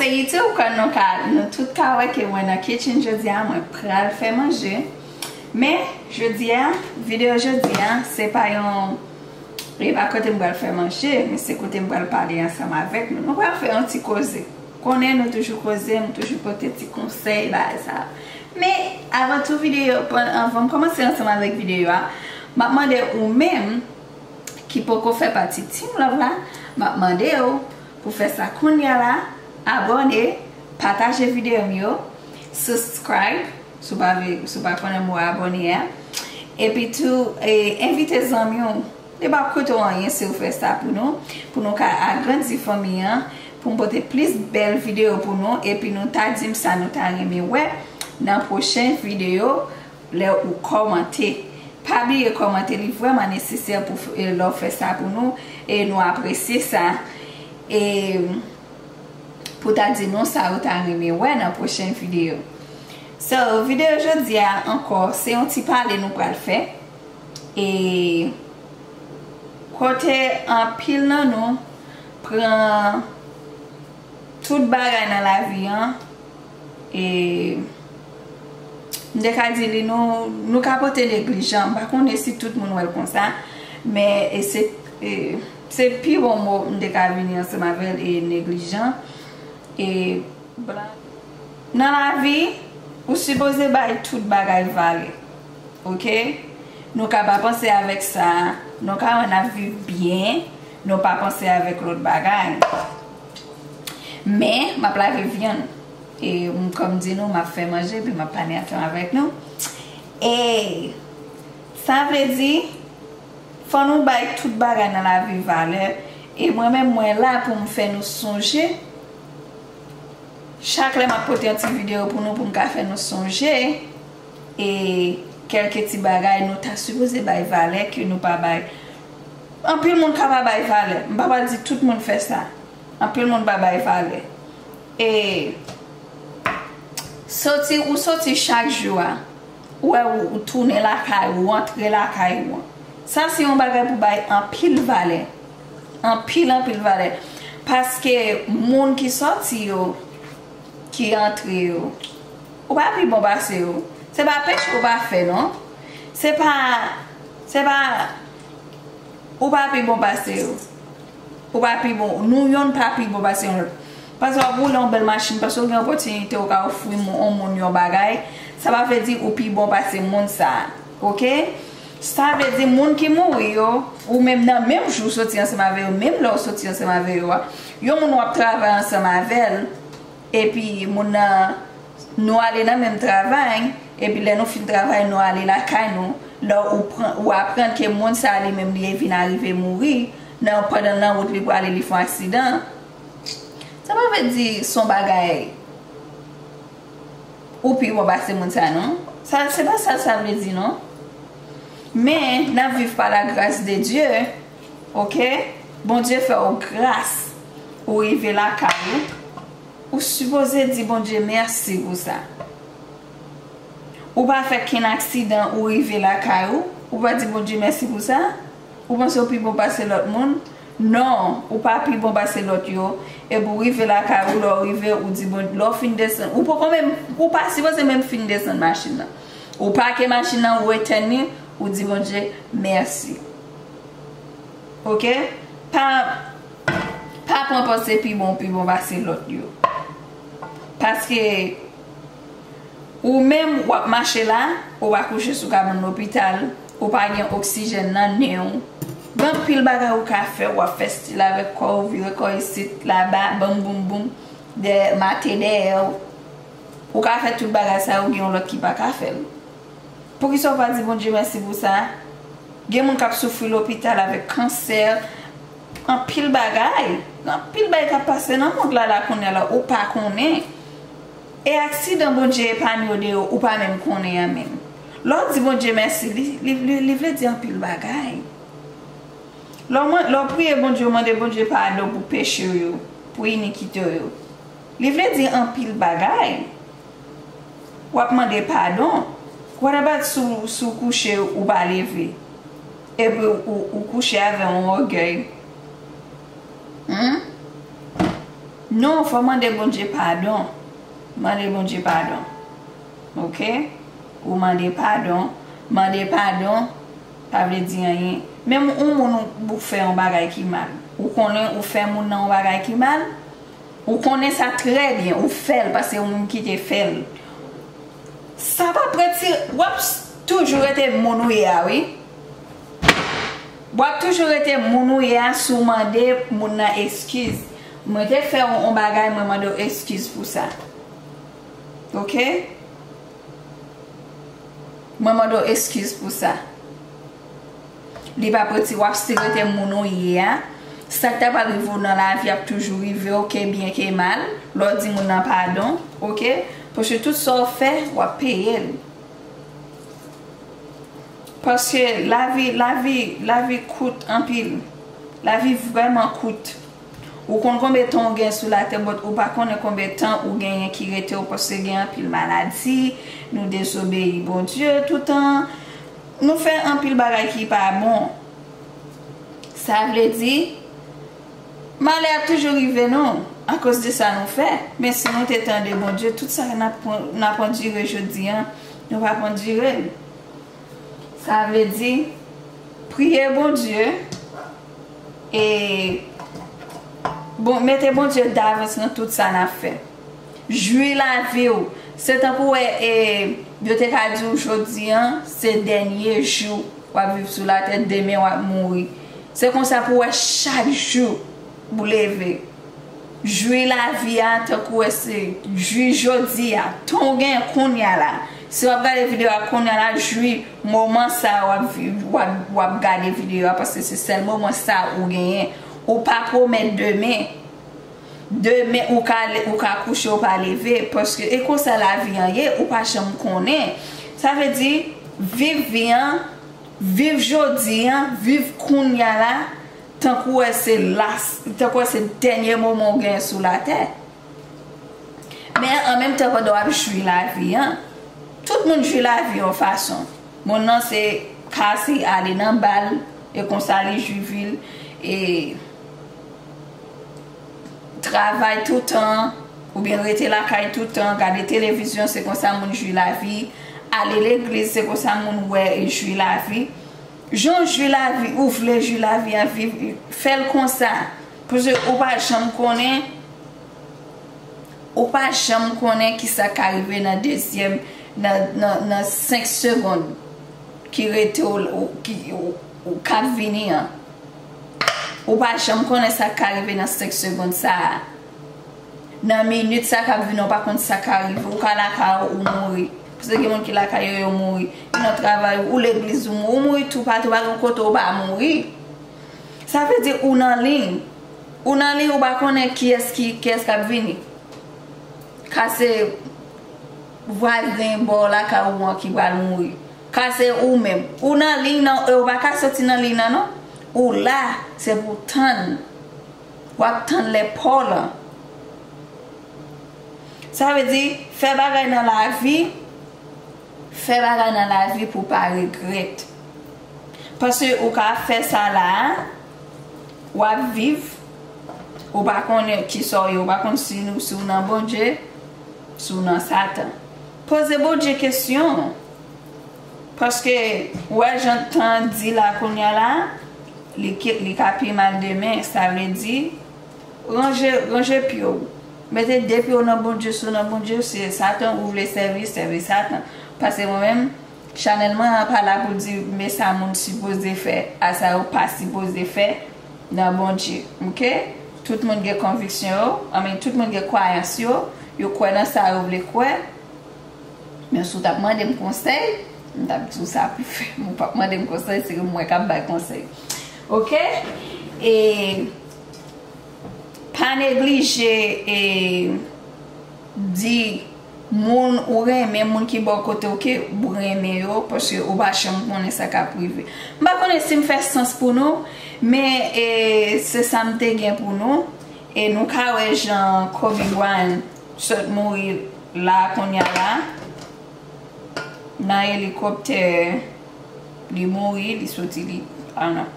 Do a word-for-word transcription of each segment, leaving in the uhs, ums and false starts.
Se YouTube, kòm nou ka, nou tout ka wè ke mwen nan kitchen jodi a, mwen pral fè manje. Men, jodi a, videyo jodi a, se pa yon, e pa kote m pral fè manje, men se kote m pral pale ansanm avèk nou. Nou pral fè yon ti koze. Konnen nou toujou koze, nou toujou pote ti konsèy, bagay sa. Men, avan tou videyo, avan m kòmanse ansanm avèk videyo a, m ap mande ou menm ki poko fè pati Team Love la, m ap mande w pou fè sa kounye a la, abòne, pataje videyo m yo, subscribe, si w pa vle, si w pa konnen mo abòne a, epi tou, e, envite zanmi w. Li p ap koute w anyen si w fè sa pou nou, pou nou ka agrandi fanmi an, pou m pote plis bèl videyo pou nou, epi nou ta di m sa nou ta renmen wè nan pwochen videyo. Lè ou kòmante. Pa bliye kòmante, li vrèman nesesè pou f- e, lè w fè sa pou nou, e nou apresye sa. E pou ta di nou sa ou ta renmen wè nan pwochen videyo. So, videyo jodi a ankò, se yon ti pale nou pral fè. E kote anpil nan nou pran tout bagay nan lavi an, e m te ka di li, nou, nou ka pote neglijan. M pa konnen si tout moun wè l konsa, men e se, e, se pi bon mo m te ka vini ansanm avè l, e neglijan. E blan. Nan lavi, ou sipoze bay tout bagay valè. Oke? Nou ka pa panse avèk sa, nou ka wè n ap viv byen, nou pa panse avèk lòt bagay. Men, m ap lave vyann. E m, kòm di nou, m ap fè manje, epi m ap pale ansanm avèk nou. E sa vle di, fò nou bay tout bagay nan lavi valè. E mwen menm, mwen la pou m fè nou sonje. Chak lè m ap pote yon ti videyo pou nou, pou m ka fè nou sonje, e kèlke ti bagay nou ta sipoze bay valè ke nou pa bay. Anpil moun ka pa bay valè. M pa pral di tout moun fè sa. Anpil moun pa bay valè. E soti, ou soti chak jou a, ou wè ou, ou tounen lakay ou, ou antre lakay ou an. Sa se yon bagay pou bay anpil valè. Anpil, anpil valè. Paske moun ki soti yo, ki antre yo, ou pa pi bon pase yo. Se pa peche ou pa fè, non. Se pa, se pa, ou pa pi bon pase yo. Ou pa pi bon. Nou yonn pa pi bon pase yon lòt. Paske w ap woule yon bèl machin, paske w gen opòtinite, ou ka ofri moun, yon moun yon bagay, sa pa vle di ou pi bon pase moun sa a. Oke? Sa vle di moun ki mouri yo, ou menm nan menm jou w soti ansanm avè yo, menm lè w soti ansanm avè yo a, yon moun w ap travay ansanm avè l, epi moun nan, nou ale nan menm travay, epi lè nou fin travay, nou ale lakay nou, lè ou pran, ou aprann ke moun sa a li menm li vin arive mouri, nan, pandan l nan wout li prale li fè yon aksidan, sa pa vle di s on bagay ou pi bon pase moun sa, non. Sa, se pa sa sa vle di, non. Men, n ap viv pa la gras de Dye, oke? Bondye fè w gras, ou rive lakay ou, ou sipoze di Bondye mèsi pou sa. Ou pa fè kenn aksidan, ou rive lakay ou, ou pa di Bondye mèsi pou sa? Ou panse w pi bon pase lòt moun? Non, ou pa pi bon pase lòt yo. Epi w rive lakay ou, lè w rive, ou di bon, lè w fin desann, ou poko menm, ou pa sipoze menm fin desann machin nan. Ou pake machin nan, ou etèn li, ou di Bondye mèsi. Oke? Pa, pa pran panse pi bon, pi bon pase lòt yo. Paske ou menm, w ap mache la, ou akouche sou kabann lopital, ou pa gen oksijèn nan nen w. Gen anpil bagay ou ka fè, w ap fè stil avèk kò w, vire kò isit, laba, banm boum boum, dèyè, mate dèyè w. Ou ka fè tout bagay sa yo, gen yon lòt ki pa ka fè l. Poukisa w pa di Bondye mèsi pou sa? Gen moun k ap soufri lopital avèk kansè, anpil bagay. Gen anpil bagay k ap pase nan mond la, la kounye a la, ou pa konnen. E aksidan Bondye epanye w de yo, ou pa menm konnen an menm. Lè w di Bondye mèsi, li, li, li, li vle di anpil bagay. Lè w man-, lè w priye Bondye, w mande Bondye padon pou peche w yo, pou inikite w yo, li vle di anpil bagay. W ap mande padon. What about si w, si w kouche, ou pa leve? Epi ou, ou kouche avè yon ògèy. Hmm? Non, fò mande Bondye padon. Mande Bondye padon. Oke? Ou mande padon. Mande padon pa vle di anyen. Menm yon moun ou, ou fè yon bagay ki mal. Ou konnen ou fè moun nan yon bagay ki mal. Ou konnen sa trè byen. Ou fè l paske yon moun ki te fè l. Sa p ap retire, w ap s- toujou rete moun ou ye a, wi. W ap toujou rete moun ou ye a si w mande moun nan eskiz. Mwen te fè w yon bagay, mwen mande w eskiz pou sa. Oke? Mwen mande w eskiz pou sa. Li p ap retire, w ap still rete moun ou ye a. Sa k ta pral rive w nan lavi ap toujou rive w, ke byen ke mal. Lè w di moun nan padon, oke? Paske tout sa w fè, w ap peye l. Paske lavi, lavi, lavi kout anpil. Lavi vrèman kout. Ou konn konbyen tan w gen sou latè, but ou pa konnen konbyen tan ou genyen ki rete w, paske gen anpil maladi, nou dezobeyi Bondye toutan, nou fè anpil bagay ki pa bon. Sa vle di, malè ap toujou rive nou, akoz de sa nou fè. Men si nou te tande Bondye, tout sa n ap, n ap andire jodi a, nou p ap andire l. Sa vle di, priye Bondye e bon, mete Bondye davans nan tout sa n ap fè. Jwi lavi w. Se tankou wè, e, yo te ka di w jodi an, se dènye jou w ap viv sou latè, demen w ap mouri. Se konsa pou w wè chak jou ou leve. Jwi lavi a tankou wè se jwi jodi a. Tan w gen kounye a la. Si w ap gade videyo a kounye a la, jwi moman sa a w ap viv, w ap, w ap gade videyo a, paske se sèl moman sa a ou genyen. Ou pa pwomèt demen. Demen ou ka, ou ka kouche, ou pa leve, paske e konsa lavi an ye, ou pa janm konnen. Sa vle di, viv vi an, viv jodi an, viv kounye a la, tankou wè se las, tankou wè se dènye moman w genyen sou latè. Men an menm tan pandan w ap jwi lavi an, tout moun jwi lavi yon fason. Moun nan se kase ale nan bal, e konsa li jwi vi l, e travay toutan, oubyen rete lakay toutan, gade televizyon, se konsa moun jwi lavi, ale legliz, se konsa moun wè e jwi lavi. Jan w jwi lavi, ou vle jwi lavi an, viv, fè l konsa. Paske ou pa janm konnen, ou pa janm konnen kisa ka rive nan dezyèm, nan, nan, nan senk segonn ki rete w, ou, ki, ou, ou k ap vini an. Ou pa janm konnen sa k ka rive nan senk segonn sa a. Nan minit sa k ap vini, ou pa konn sa ka rive. Ou ka lakay ou, ou mouri. Paske gen moun ki lakay yo, yo mouri. Ou nan travay ou, ou legliz ou mouri. Ou mouri toupatou, pa gen kote ou pa mouri. Sa vle di ou nan liy. Ou nan liy, ou pa konnen kiyès ki, kiyès k ap vini. Ka se vwazen bò lakay ou an ki pral mouri. Ka se ou menm. Ou nan liy nan, e ou pa ka soti nan liy nan, non. Ou la, se pou w tann. W ap tann lè pa w lan. Sa vle di, fè bagay nan lavi, fè bagay nan lavi pou w pa regrèt. Paske ou ka fè sa la a, w ap viv, ou pa konnen kisa w ye, ou pa konn si nou, si w nan Bondye, si w nan Satan. Poze Bondye kesyon. Paske, ou wè jan tan di la kounye a la, li, ki- li ka pi mal demen, sa vle di, ranje, ranje pye w. Mete de pye w nan Bondye, si w nan Bondye, se Satan ou vle sèvi, sèvi Satan. Paske mwen menm, chanèl mwen an pa la pou di, men sa moun sipoze fè, a sa yo pa sipoze fè nan Bondye. Oke? Tout moun gen konviksyon yo, anmen tout moun gen kwayans yo, yo kwè nan sa yo vle kwè. Men si w t ap mande m konsèy, m t ap di w sa pou fè. Men w p ap mande m konsèy, se mwen k ap bay konsèy. Oke? E pa neglije e di moun ou renmen, moun ki bò kote w ke ou renmen yo, paske ou pa janm konnen sa k ap rive. M pa konnen si m fè sans pou nou, men e, se sa m te gen pou nou. E nou ka wè jan Kobe Bryant sot mouri la kounye a la. Nan elikoptè, li mouri, li soti, li, ah non.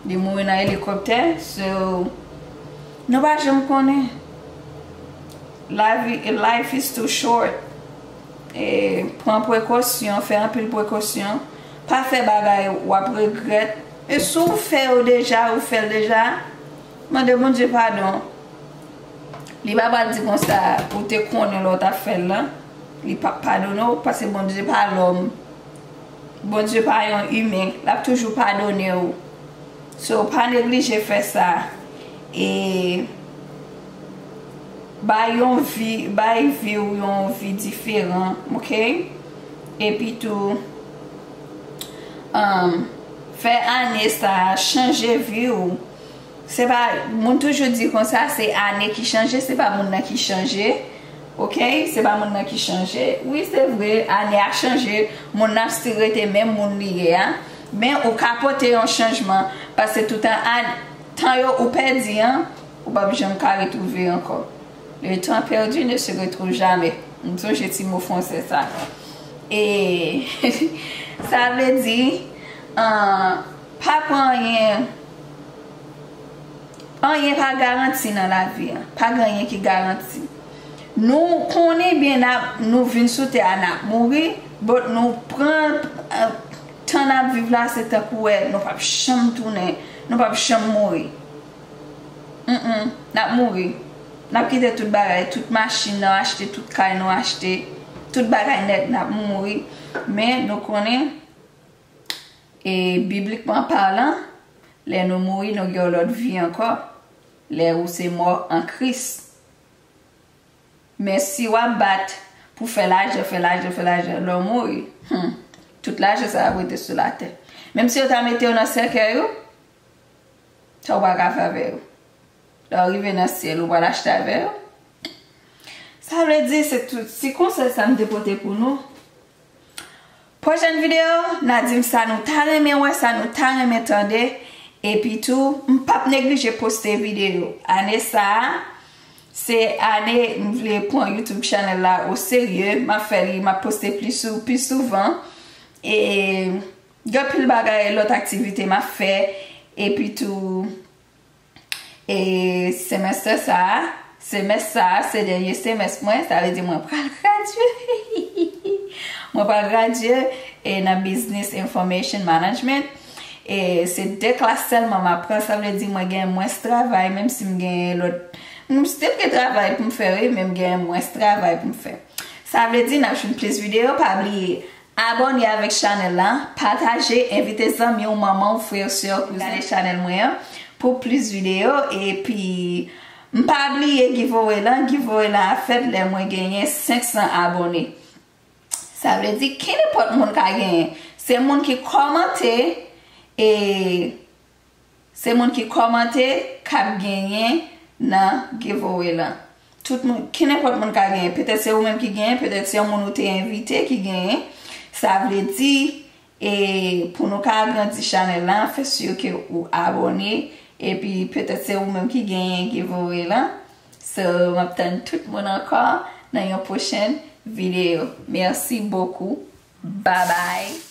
Li mouri nan elikoptè, so, nou pa janm konnen. Lavi, life is too short. E, pran prekosyon, fè anpil prekosyon. Pa fè bagay w ap regrèt. E si w fè yo deja, ou fè l deja, mande Bondye padon. Li pa pral di konsa, ou te konnen lè w t ap fè l lan, li p ap padone w, paske Bondye pa lòm. Bondye pa yon imen, l ap toujou padone w. So, pa neglije fè sa. E bay yon vi, bay vi w yon vi diferan, oke? Epi tou, um, fè ane sa a chanje vi w. Se pa, moun toujou di konsa, se ane ki chanje, se pa moun nan ki chanje. Oke? Se pa moun nan ki chanje. Wi, se vre, ane a chanje, moun nan ap still rete menm moun li ye a. Men ou ka pote yon chanjman, paske toutan an, tan yo ou pèdi an, ou p ap janm ka retwouve ankò. Le temps perdu ne se retrouve jamais. M sonje ti mo fransè sa. E sa vle di, an, pa pran anyen, anyen pa garanti nan lavi an. Pa gen anyen ki garanti. Nou konnen byen n ap, nou vin sou tè a, n ap mouri, but nou pran, eh, tan n ap viv la, se tankou wè nou p ap janm tounen, nou p ap janm mouri. Mm, n ap mouri. N ap kite tout bagay, tout machin nou achte, tout kay nou achte, tout bagay nèt, n ap mouri. Men nou konnen, e biblikman palan, lè nou mouri, nou gen yon lòt vi ankò. Lè ou se mò an Kris. Men si w ap bat pou fè lajan, fè lajan, fè lajan, lè w mouri, hmm, tout lajan sa ap rete sou latè. Menm si yo ta mete yo nan sèkèy ou, sa w pa ka fè avè yo. Lè w rive nan syèl, ou pral achte avè yo. Sa vle di, se tout ti konsèy sa m te pote pou nou. Pwochèn videyo, n a di m sa nou ta renmen wè, sa nou ta renmen tande. Epi tou, m p ap neglije poste videyo. Ane sa a, se ane m vle pran YouTube channel la o serye. M ap fè li, m ap poste pli sou, pi souvan. E gen pil bagay, lòt aktivite m ap fè. Epi tou, e semèstè sa a, semès sa a, se dènye semès mwen, sa vle di mwen pral gradye. Mwen pral gradye, e nan Business Information Management. E se de klas sèlman m ap pran, sa vle di mwen gen mwens travay, menm si m gen lòt, m still gen travay pou m fè, wi, men m gen mwens travay pou m fè. Sa vle di n ap jwenn plis videyo, pa bliye abòne avèk chanèl la, pataje, envite zanmi w, manman w, frè w, sè w pou gade chanèl mwen an pou plis videyo. Epi, m pa bliye giveaway lan, giveaway lan ap fèt lè mwen genyen senk san abòne. Sa vle di, kenenpòt moun ka genyen. Se moun ki kòmante, e se moun ki kòmante k ap genyen nan giveaway lan. Tout moun, kenenpòt moun ka genyen. Petèt se ou menm ki genyen, petèt se yon moun ou te envite ki genyen. Sa vle di, e pou nou ka agrandi chanèl lan, fè si ke ou abòne. Epi petèt se ou menm ki genyen giveaway lan. So, m ap tann tout moun ankò nan yon pwochèn videyo. Merci beaucoup. Bye bye.